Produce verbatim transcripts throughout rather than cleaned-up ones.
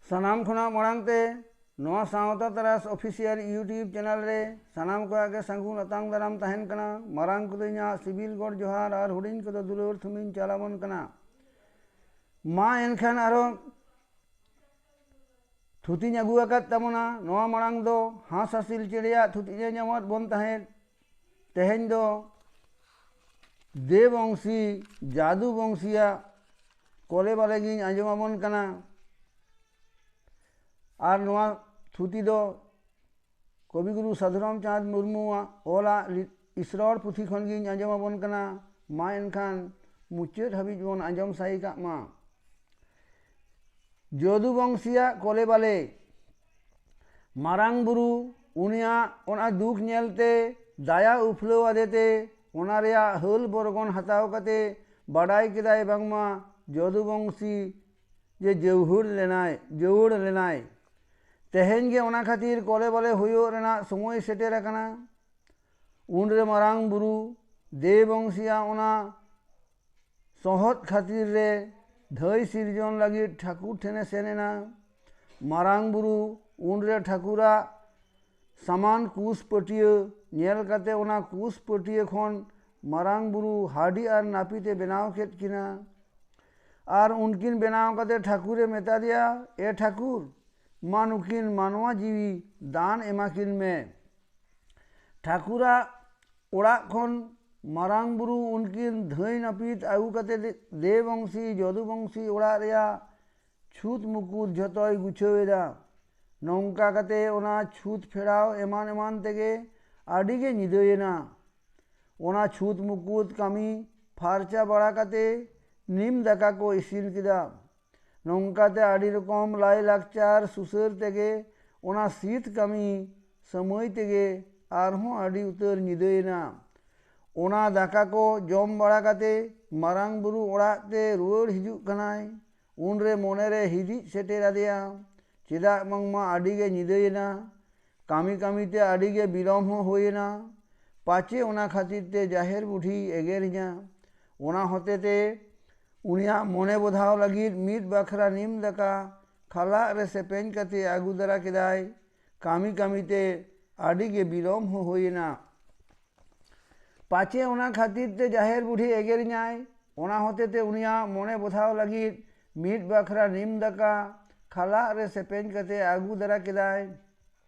ᱥᱟᱱᱟᱢ ᱠᱷᱚᱱᱟᱜ ᱢᱟᱲᱟᱝ ᱛᱮ ᱱᱚᱣᱟ ᱥᱟᱶᱛᱟ ᱛᱟᱨᱟᱥ ᱚᱯᱷᱤᱥᱤᱭᱟᱞ YouTube ᱪᱮᱱᱮᱞ ᱨᱮ ᱥᱟᱱᱟᱢ ᱠᱚᱣᱟᱜ ᱜᱮ ᱥᱟᱹᱜᱩᱱ ᱟᱛᱟᱝ ᱫᱟᱨᱟᱢ ᱛᱟᱦᱮᱱ ᱠᱟᱱᱟ᱾ ᱢᱟᱨᱟᱝ ᱠᱚᱫᱚ ᱤᱧᱟᱹᱜ ᱥᱤᱵᱤᱞ ᱜᱚᱰ ᱡᱚᱦᱟᱨ ᱟᱨ ᱦᱩᱰᱤᱧ ᱠᱚᱫᱚ ᱫᱩᱞᱟᱹᱲ ᱛᱷᱩᱢᱤᱧ ᱪᱟᱞᱟᱵᱚᱱ ᱠᱟᱱᱟ᱾ ᱢᱟ ᱮᱱᱠᱷᱟᱱ ᱟᱨᱚ ᱛᱷᱩᱛᱤᱧ ᱟᱹᱜᱩ ᱟᱠᱟᱫ ᱛᱟᱵᱚᱱᱟ᱾ ᱱᱚᱣᱟ ᱢᱟᱲᱟᱝ ᱫᱚ ᱦᱟᱸᱥ ᱦᱟᱹᱥᱤᱞ ᱪᱮᱬᱮᱭᱟᱜ ᱛᱷᱩᱛᱤᱧ ᱟᱸᱡᱚᱢᱟᱫ ᱵᱚᱱ ᱛᱟᱦᱮᱸᱫ᱾ ᱛᱮᱦᱮᱧ ᱫᱚ ᱫᱮᱵ ᱵᱚᱝᱥᱤ, ᱡᱟᱫᱩ ᱵᱚᱝᱥᱤᱭᱟᱜ ᱠᱚᱞᱮ ᱵᱟᱞᱮ ᱜᱤᱧ ᱟᱸᱡᱚᱢ ᱟᱵᱚᱱ ᱠᱟᱱᱟ᱾ ᱟᱨ ᱱᱚᱣᱟ ᱛᱷᱩᱛᱤ ᱫᱚ ᱠᱚᱵᱤᱜᱩᱨᱩ ᱥᱟᱫᱷᱩᱨᱟᱢ ᱪᱟᱸᱫᱽ ᱢᱩᱨᱢᱩᱣᱟᱜ ᱚᱞᱟᱜ ᱞᱤ-, ᱤᱥᱨᱚᱲ ᱯᱩᱛᱷᱤ ᱠᱷᱚᱱ ᱜᱤᱧ ᱟᱸᱡᱚᱢ ᱟᱵᱚᱱ ᱠᱟᱱᱟ᱾ ᱢᱟ ᱮᱱᱠᱷᱟᱱ ᱢᱩᱪᱟᱹᱫ ᱦᱟᱹᱵᱤᱡ ᱵᱚᱱ ᱟᱸᱡᱚᱢ ᱥᱟᱭ ᱠᱟᱜ ᱢᱟ᱾ ᱡᱚᱫᱩ ᱵᱚᱝᱥᱤᱭᱟᱜ ᱠᱚᱞᱮ ᱵᱟᱞᱮ᱾ ᱢᱟᱨᱟᱝ ᱵᱩᱨᱩ ᱩᱱᱤᱭᱟᱜ ᱚᱱᱟ ᱫᱩᱠ ᱧᱮᱞᱛᱮ ᱫᱟᱭᱟ ᱩᱯᱷᱞᱟᱹᱣ ᱟᱫᱮᱛᱮ ᱚᱱᱟ ᱨᱮᱭᱟᱜ ᱦᱟᱹᱞ ᱵᱚᱨᱜᱚᱱ ᱦᱟᱛᱟᱣ ᱠᱟᱛᱮ ᱵᱟᱰᱟᱭ ᱠᱮᱫᱟᱭ ᱵᱟᱝᱢᱟ ᱡᱚᱫᱩ ᱵᱚᱝᱥᱤ ᱡᱮ ᱡᱟᱹᱣᱦᱟᱹᱲ ᱞᱮᱱᱟᱭ, ᱡᱟᱹᱣᱦᱟᱹᱲ ᱞᱮᱱᱟᱭ᱾ ᱛᱮᱦᱮᱧ ᱜᱮ ᱚᱱᱟ ᱠᱷᱟᱹᱛᱤᱨ ᱠᱚᱞᱮ ᱵᱟᱞᱮ ᱦᱩᱭᱩᱜ ᱨᱮᱱᱟᱜ ᱥᱚᱢᱚᱭ ᱥᱮᱴᱮᱨ ᱟᱠᱟᱱᱟ᱾ ᱩᱱᱨᱮ ᱢᱟᱨᱟᱝ ᱵᱩᱨᱩ ᱫᱮᱵ ᱵᱚᱝᱥᱤᱭᱟᱜ ᱚᱱᱟ ᱥᱚᱦᱚᱫ ᱠᱷᱟᱹᱛᱤᱨ ᱨᱮ ᱫᱷᱟᱹᱭ ᱥᱤᱨᱡᱚᱱ ᱞᱟᱹᱜᱤᱫ ᱴᱷᱟᱹᱠᱩᱨ ᱴᱷᱮᱱᱮ ᱥᱮᱱ ᱮᱱᱟ᱾ ᱢᱟᱨᱟᱝ ᱵᱩᱨᱩ ᱩᱱᱨᱮ ᱴᱷᱟᱹᱠᱩᱨᱟᱜ ᱥᱟᱢᱟᱱ ᱠᱩᱥ ᱯᱟᱹᱴᱭᱟᱹ ᱧᱮᱞ ᱠᱟᱛᱮ ᱚᱱᱟ ᱠᱩᱥ ᱯᱟᱹᱴᱭᱟᱹ ᱠᱷᱚᱱ ᱢᱟᱨᱟᱝ ᱵᱩᱨᱩ ᱦᱟᱹᱰᱤ ᱟᱨ ᱱᱟᱹᱯᱤᱛ ᱮ ᱵᱮᱱᱟᱣ ᱠᱮᱫ ᱠᱤᱱᱟ᱾ ᱟᱨ ᱩᱱᱠᱤᱱ ᱵᱮᱱᱟᱣ ᱠᱟᱛᱮ ᱴᱷᱟᱹᱠᱩᱨᱮ ᱢᱮᱛᱟ ᱫᱮᱭᱟ, "ᱮ ᱴᱷᱟᱹᱠᱩᱨ, ᱢᱟ ᱱᱩᱠᱤᱱ ᱢᱟᱱᱣᱟ ᱡᱤᱣᱤ ᱫᱟᱱ ᱮᱢᱟ ᱠᱤᱱ ᱢᱮ᱾" ᱴᱷᱟᱹᱠᱩᱨᱟᱜ ᱚᱲᱟᱜ ᱠᱷᱚᱱ ᱢᱟᱨᱟᱝ ᱵᱩᱨᱩ ᱩᱱᱠᱤᱱ ᱫᱷᱟᱹᱭ ᱱᱟᱹᱯᱤᱛ ᱟᱹᱜᱩ ᱠᱟᱛᱮ ᱫᱮ-, ᱫᱮᱵ ᱵᱚᱝᱥᱤ, ᱡᱚᱫᱩ ᱵᱚᱝᱥᱤ ᱚᱲᱟᱜ ᱨᱮᱭᱟᱜ ᱪᱷᱩᱛ ᱢᱩᱠᱩᱛ ᱡᱷᱚᱛᱚᱭ ᱜᱩᱪᱷᱟᱹᱣ ᱮᱫᱟ᱾ ᱱᱚᱝᱠᱟ ᱠᱟᱛᱮ ᱚᱱᱟ ᱪᱷᱩᱛ ᱯᱷᱮᱲᱟᱣ ᱮᱢᱟᱱ ᱮᱢᱟᱱ ᱛᱮᱜᱮ ᱟᱹᱰᱤ ᱜᱮ ᱧᱤᱫᱟᱹᱭᱮᱱᱟ᱾ ᱚᱱᱟ ᱪᱷᱩᱛ ᱢᱩᱠᱩᱛ ᱠᱟᱹᱢᱤ ᱯᱷᱟᱨᱪᱟ ᱵᱟᱲᱟ ᱠᱟᱛᱮ ᱱᱤᱢ ᱫᱟᱠᱟ ᱠᱚ ᱤᱥᱤᱱ ᱠᱮᱫᱟ᱾ ᱱᱚᱝᱠᱟᱛᱮ ᱟᱹᱰᱤ ᱨᱚᱠᱚᱢ ᱞᱟᱭ ᱞᱟᱠᱪᱟᱨ ᱥᱩᱥᱟᱹᱨ ᱛᱮᱜᱮ ᱚᱱᱟ ᱥᱤᱛ ᱠᱟᱹᱢᱤ ᱥᱟᱹᱢᱟᱹᱭ ᱛᱮᱜᱮ ᱟᱨᱦᱚᱸ ᱟᱹᱰᱤ ᱩᱛᱟᱹᱨ ᱧᱤᱫᱟᱹᱭᱮᱱᱟ᱾ ᱚᱱᱟ ᱫᱟᱠᱟ ᱠᱚ ᱡᱚᱢ ᱵᱟᱲᱟ ᱠᱟᱛᱮ ᱢᱟᱨᱟᱝ ᱵᱩᱨᱩ ᱚᱲᱟᱜ ᱛᱮ ᱨᱩᱣᱟᱹᱲ ᱦᱤᱡᱩᱜ ᱠᱟᱱᱟᱭ᱾ ᱩᱱᱨᱮ ᱢᱚᱱᱮᱨᱮ ᱦᱤᱫᱤᱡ ᱥᱮᱴᱮᱨ ᱟᱫᱮᱭᱟ, ᱪᱮᱫᱟᱜ ᱵᱟᱝᱢᱟ ᱟᱹᱰᱤ ᱜᱮ ᱧᱤᱫᱟᱹᱭᱮᱱᱟ᱾ ᱠᱟᱹᱢᱤ ᱠᱟᱹᱢᱤᱛᱮ ᱟᱹᱰᱤ ᱜᱮ ᱵᱤᱞᱚᱢ ᱦᱚᱸ ᱦᱩᱭᱮᱱᱟ᱾ ᱯᱟᱪᱮ ᱚᱱᱟ ᱠᱷᱟᱹᱛᱤᱨ ᱛᱮ ᱡᱟᱦᱮᱨ ᱵᱩᱰᱷᱤᱭ ᱮᱜᱮᱨᱤᱧᱟ᱾ ᱚᱱᱟ ᱦᱚᱛᱮᱛᱮ ᱩᱱᱤᱭᱟᱜ ᱢᱚᱱᱮ ᱵᱚᱫᱷᱟᱣ ᱞᱟᱹᱜᱤᱫ ᱢᱤᱫ ᱵᱟᱠᱷᱨᱟ ᱱᱤᱢ ᱫᱟᱠᱟ ᱠᱷᱟᱞᱟᱜ ᱨᱮ ᱥᱮᱯᱮᱧ ᱠᱟᱛᱮ ᱟᱹᱜᱩ ᱫᱟᱨᱟ ᱠᱮᱫᱟᱭ᱾ ᱠᱟᱹᱢᱤ ᱠᱟᱹᱢᱤ ᱛᱮ ᱟᱹᱰᱤ ᱜᱮ ᱵᱤᱞᱚᱢ ᱦᱚᱸ ᱦᱩᱭ ᱮᱱᱟ᱾ ᱯᱟᱪᱮ ᱚᱱᱟ ᱠᱷᱟᱹᱛᱤᱨ ᱛᱮ ᱡᱟᱦᱮᱨ ᱵᱩᱰᱷᱤ ᱮᱜᱮᱨᱤᱧᱟᱭ, ᱚᱱᱟ ᱦᱚᱛᱮ ᱛᱮ ᱩᱱᱤᱭᱟᱜ ᱢᱚᱱᱮ ᱵᱚᱫᱷᱟᱣ ᱞᱟᱹᱜᱤᱫ ᱢᱤᱫ ᱵᱟᱠᱷᱨᱟ ᱱᱤᱢ ᱫᱟᱠᱟ ᱠᱷᱟᱞᱟᱜ ᱨᱮ ᱥᱮᱯᱮᱧ ᱠᱟᱛᱮ ᱟᱹᱜᱩ ᱫᱟᱨᱟ ᱠᱮᱫᱟᱭ᱾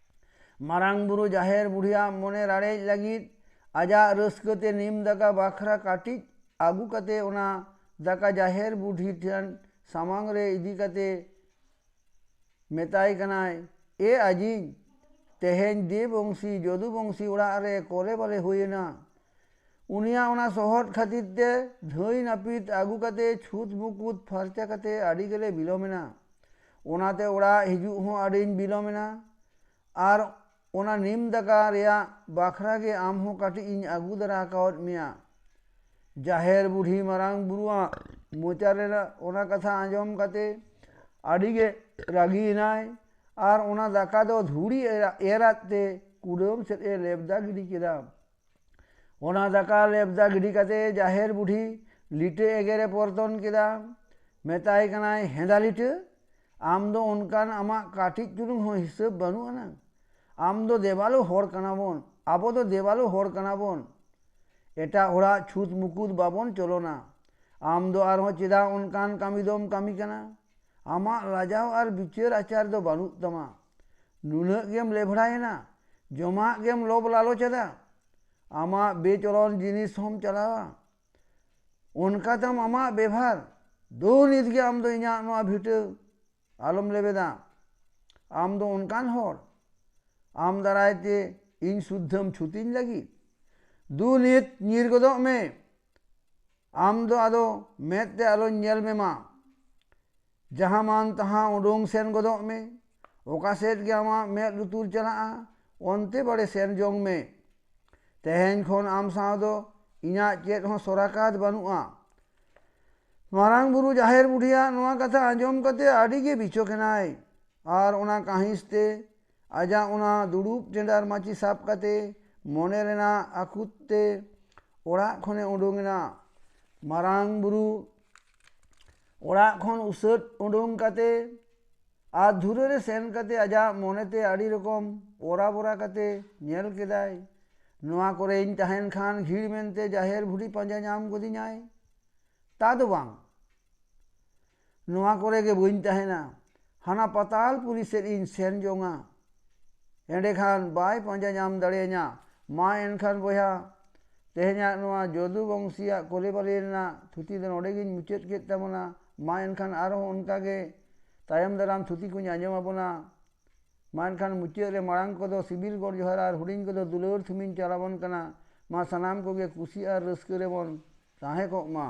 ᱢᱟᱨᱟᱝ ᱵᱩᱨᱩ ᱡᱟᱦᱮᱨ ᱵᱩᱰᱷᱤᱭᱟᱜ ᱢᱚᱱᱮ ᱨᱟᱲᱮᱡ ᱞᱟᱹᱜᱤᱫ ᱟᱡᱟᱜ ᱨᱟᱹᱥᱠᱟᱹ ᱛᱮ ᱱᱤᱢ ᱫᱟᱠᱟ ᱵᱟᱠᱷᱨᱟ ᱠᱟᱹᱴᱤᱡ ᱟᱹᱜᱩ ᱠᱟᱛᱮ ᱚᱱᱟ ᱫᱟᱠᱟ ᱡᱟᱦᱮᱨ ᱵᱩᱰᱷᱤ ᱴᱷᱮᱱ ᱥᱟᱢᱟᱝ ᱨᱮ ᱤᱫᱤ ᱠᱟᱛᱮ ᱢᱮᱛᱟᱭ ᱠᱟᱱᱟᱭ, "ᱮ ᱟᱡᱤᱡ, ᱛᱮᱦᱮᱧ ᱫᱮᱵ ᱵᱚᱝᱥᱤ ᱡᱚᱫᱩ ᱵᱚᱝᱥᱤ ᱚᱲᱟᱜ ᱨᱮ ᱠᱚᱞᱮ ᱵᱟᱞᱮ ᱦᱩᱭᱮᱱᱟ᱾ ᱩᱱᱤᱭᱟᱜ ᱚᱱᱟ ᱥᱚᱦᱚᱫ ᱠᱷᱟᱹᱛᱤᱨ ᱛᱮ ᱫᱷᱟᱹᱭ ᱱᱟᱹᱯᱤᱛ ᱟᱹᱜᱩ ᱠᱟᱛᱮ ᱪᱷᱩᱛ ᱢᱩᱠᱩᱛ ᱯᱷᱟᱨᱪᱟ ᱠᱟᱛᱮ ᱟᱹᱰᱤ ᱜᱮᱞᱮ ᱵᱤᱞᱚᱢᱮᱱᱟ᱾ ᱚᱱᱟᱛᱮ ᱚᱲᱟᱜ ᱦᱤᱡᱩᱜ ᱦᱚᱸ ᱟᱹᱰᱤᱧ ᱵᱤᱞᱚᱢᱮᱱᱟ᱾ ᱟᱨ ᱚᱱᱟ ᱱᱤᱢ ᱫᱟᱠᱟ ᱨᱮᱭᱟᱜ ᱵᱟᱠᱷᱨᱟ ᱜᱮ ᱟᱢ ᱦᱚᱸ ᱠᱟᱹᱴᱤᱡ ᱤᱧ ᱟᱹᱜᱩ ᱫᱟᱨᱟ ᱟᱠᱟᱣᱟᱫ ᱢᱮᱭᱟ᱾" ᱡᱟᱦᱮᱨ ᱵᱩᱰᱷᱤ ᱢᱟᱨᱟᱝ ᱵᱩᱨᱩᱣᱟᱜ ᱢᱚᱪᱟ ᱨᱮᱱᱟᱜ ᱚᱱᱟ ᱠᱟᱛᱷᱟ ᱟᱸᱡᱚᱢ ᱠᱟᱛᱮ ᱟᱹᱰᱤ ᱜᱮ ᱨᱟᱹᱜᱤᱭᱮᱱᱟᱭ᱾ ᱟᱨ ᱚᱱᱟ ᱫᱟᱠᱟ ᱫᱚ ᱫᱷᱩᱲᱤ ᱮᱨᱟ-, ᱮᱨᱟᱫ ᱛᱮ ᱠᱩᱰᱟᱹᱢ ᱥᱮᱫ ᱮ ᱞᱮᱵᱫᱟ ᱜᱤᱰᱤ ᱠᱮᱫᱟ᱾ ᱚᱱᱟ ᱫᱟᱠᱟ ᱞᱮᱵᱫᱟ ᱜᱤᱰᱤ ᱠᱟᱛᱮ ᱡᱟᱦᱮᱨ ᱵᱩᱰᱷᱤ ᱞᱤᱴᱟᱹ ᱮᱜᱮᱨᱮ ᱯᱚᱨᱛᱚᱱ ᱠᱮᱫᱟ᱾ ᱢᱮᱛᱟᱭ ᱠᱟᱱᱟᱭ, "ᱦᱮᱸᱫᱟ ᱞᱤᱴᱟᱹ, ᱟᱢ ᱫᱚ ᱚᱱᱠᱟᱱ ᱟᱢᱟᱜ ᱠᱟᱹᱴᱤᱡ ᱪᱩᱞᱩᱝ ᱦᱚᱸ ᱦᱤᱥᱟᱹᱵ ᱵᱟᱹᱱᱩᱜ ᱟᱱᱟ᱾ ᱟᱢ ᱫᱚ ᱫᱮᱵᱟᱞᱳ ᱦᱚᱲ ᱠᱟᱱᱟ ᱵᱚᱱ, ᱟᱵᱚ ᱫᱚ ᱫᱮᱵᱟᱞᱳ ᱦᱚᱲ ᱠᱟᱱᱟ ᱵᱚᱱ᱾ ᱮᱴᱟᱜ ᱦᱚᱲᱟᱜ ᱪᱷᱩᱛ ᱢᱩᱠᱩᱛ ᱵᱟᱵᱚᱱ ᱪᱚᱞᱚᱱᱟ᱾ ᱟᱢ ᱫᱚ ᱟᱨᱦᱚᱸ ᱪᱮᱫᱟᱜ ᱚᱱᱠᱟᱱ ᱠᱟᱹᱢᱤ ᱫᱚᱢ ᱠᱟᱹᱢᱤ ᱠᱟᱱᱟ? ᱟᱢᱟᱜ ᱞᱟᱡᱟᱣ ᱟᱨ ᱵᱤᱪᱟᱹᱨ ᱟᱪᱟᱨ ᱫᱚ ᱵᱟᱹᱱᱩᱜ ᱛᱟᱢᱟ᱾ ᱱᱩᱱᱟᱹᱜ ᱜᱮᱢ ᱞᱮᱵᱷᱲᱟᱭᱮᱱᱟ, ᱡᱚᱢᱟᱜ ᱜᱮᱢ ᱞᱚᱵ ᱞᱟᱞᱚᱪ ᱮᱫᱟ, ᱟᱢᱟᱜ ᱵᱮᱪᱚᱞᱚᱱ ᱡᱤᱱᱤᱥ ᱦᱚᱸᱢ ᱪᱟᱞᱟᱣᱟ᱾ ᱚᱱᱠᱟ ᱛᱟᱢ ᱟᱢᱟᱜ ᱵᱮᱵᱷᱟᱨ᱾ ᱫᱩ ᱱᱤᱛ ᱜᱮ ᱟᱢ ᱫᱚ ᱤᱧᱟᱜ ᱱᱚᱣᱟ ᱵᱷᱤᱴᱟᱹ ᱟᱞᱚᱢ ᱞᱮᱵᱮᱫᱟ᱾ ᱟᱢ ᱫᱚ ᱚᱱᱠᱟᱱ ᱦᱚᱲ, ᱟᱢ ᱫᱟᱨᱟᱭ ᱛᱮ ᱤᱧ ᱥᱩᱫᱽᱫᱷᱟᱹᱢ ᱪᱷᱩᱛᱤᱧ ᱞᱟᱹᱜᱤᱫ? ᱫᱩ ᱱᱤᱛ ᱧᱤᱨ ᱜᱚᱫᱚᱜ ᱢᱮ, ᱟᱢ ᱫᱚ ᱟᱫᱚ ᱢᱮᱫ ᱛᱮ ᱟᱞᱚᱧ ᱧᱮᱞ ᱢᱮᱢᱟ᱾ ᱡᱟᱦᱟᱸ ᱢᱟᱱ ᱛᱟᱦᱟᱸ ᱩᱰᱩᱝ ᱥᱮᱱ ᱜᱚᱫᱚᱜ ᱢᱮ᱾ ᱚᱠᱟ ᱥᱮᱫ ᱜᱮ ᱟᱢᱟᱜ ᱢᱮᱫ ᱞᱩᱛᱩᱨ ᱪᱟᱞᱟᱜᱼᱟ, ᱚᱱᱛᱮ ᱵᱟᱲᱮ ᱥᱮᱱ ᱡᱚᱝ ᱢᱮ᱾ ᱛᱮᱦᱮᱧ ᱠᱷᱚᱱ ᱟᱢ ᱥᱟᱶ ᱫᱚ ᱤᱧᱟᱜ ᱪᱮᱫ ᱦᱚᱸ ᱥᱚᱨᱟᱠᱟᱛ ᱵᱟᱹᱱᱩᱜᱼᱟ᱾" ᱢᱟᱨᱟᱝ ᱵᱩᱨᱩ ᱡᱟᱦᱮᱨ ᱵᱩᱰᱷᱤᱭᱟᱜ ᱱᱚᱣᱟ ᱠᱟᱛᱷᱟ ᱟᱸᱡᱚᱢ ᱠᱟᱛᱮ ᱟᱹᱰᱤ ᱜᱮ ᱵᱤᱪᱚᱠ ᱮᱱᱟᱭ᱾ ᱟᱨ ᱚᱱᱟ ᱠᱟᱹᱦᱤᱥ ᱛᱮ ᱟᱡᱟᱜ ᱚᱱᱟ ᱫᱩᱲᱩᱵ ᱴᱮᱸᱰᱟᱨ ᱢᱟᱹᱪᱤ ᱥᱟᱵ ᱠᱟᱛᱮ ᱢᱚᱱᱮ ᱨᱮᱱᱟᱜ ᱟᱹᱠᱩᱛ ᱛᱮ ᱚᱲᱟᱜ ᱠᱷᱚᱱᱮ ᱩᱰᱩᱝ ᱮᱱᱟ᱾ ᱢᱟᱨᱟᱝ ᱵᱩᱨᱩ ᱚᱲᱟᱜ ᱠᱷᱚᱱ ᱩᱥᱟᱹᱫ ᱩᱰᱩᱝ ᱠᱟᱛᱮ ᱟᱨ ᱫᱷᱩᱨᱟᱹ ᱨᱮ ᱥᱮᱱ ᱠᱟᱛᱮ ᱟᱡᱟᱜ ᱢᱚᱱᱮᱛᱮ ᱟᱹᱰᱤ ᱨᱚᱠᱚᱢ ᱚᱨᱟ ᱵᱚᱨᱟ ᱠᱟᱛᱮ ᱧᱮᱞ ᱠᱮᱫᱟᱭ, ᱱᱚᱣᱟ ᱠᱚᱨᱮᱧ ᱛᱟᱦᱮᱱ ᱠᱷᱟᱱ ᱜᱷᱤᱲ ᱢᱮᱱᱛᱮ ᱡᱟᱦᱮᱨ ᱵᱷᱩᱲᱤ ᱯᱟᱸᱡᱟ ᱧᱟᱢ ᱜᱚᱫᱤᱧᱟᱭ᱾ ᱛᱟ ᱫᱚ ᱵᱟᱝ, ᱱᱚᱣᱟ ᱠᱚᱨᱮ ᱜᱮ ᱵᱟᱹᱧ ᱛᱟᱦᱮᱱᱟ, ᱦᱟᱱᱟ ᱯᱟᱛᱟᱞ ᱯᱩᱨᱤ ᱥᱮᱫ ᱤᱧ ᱥᱮᱱ ᱡᱚᱝᱟ᱾ ᱮᱸᱰᱮᱠᱷᱟᱱ ᱵᱟᱭ ᱯᱟᱸᱡᱟ ᱧᱟᱢ ᱫᱟᱲᱮᱭᱟᱹᱧᱟ᱾ ᱢᱟ ᱮᱱᱠᱷᱟᱱ ᱵᱚᱭᱦᱟ, ᱛᱮᱦᱮᱧᱟᱜ ᱱᱚᱣᱟ ᱡᱚᱫᱩ ᱵᱚᱝᱥᱤᱭᱟᱜ ᱠᱚᱞᱮᱵᱟᱞᱮ ᱨᱮᱱᱟᱜ ᱛᱷᱩᱛᱤ ᱫᱚ ᱱᱚᱰᱮ ᱜᱤᱧ ᱢᱩᱪᱟᱹᱫ ᱠᱮᱫ ᱛᱟᱵᱚᱱᱟ᱾ ᱢᱟ ᱮᱱᱠᱷᱟᱱ ᱟᱨᱦᱚᱸ ᱚᱱᱠᱟ ᱜᱮ ᱛᱟᱭᱚᱢ ᱫᱟᱨᱟᱢ ᱛᱷᱩᱛᱤ ᱠᱚᱧ ᱟᱸᱡᱚᱢ ᱟᱵᱚᱱᱟ᱾ ᱢᱟ ᱮᱱᱠᱷᱟᱱ ᱢᱩᱪᱟᱹᱫ ᱨᱮ ᱢᱟᱲᱟᱝ ᱠᱚᱫᱚ ᱥᱤᱵᱤᱞ ᱜᱚᱰ ᱡᱚᱦᱟᱨ ᱟᱨ ᱦᱩᱰᱤᱧ ᱠᱚᱫᱚ ᱫᱩᱞᱟᱹᱲ ᱛᱷᱩᱢᱤᱧ ᱪᱟᱞᱟᱵᱚᱱ ᱠᱟᱱᱟ᱾ ᱢᱟ ᱥᱟᱱᱟᱢ ᱠᱚᱜᱮ ᱠᱩᱥᱤ ᱟᱨ ᱨᱟᱹᱥᱠᱟᱹ ᱨᱮᱵᱚᱱ ᱛᱟᱦᱮᱸ ᱠᱚᱜ ᱢᱟ᱾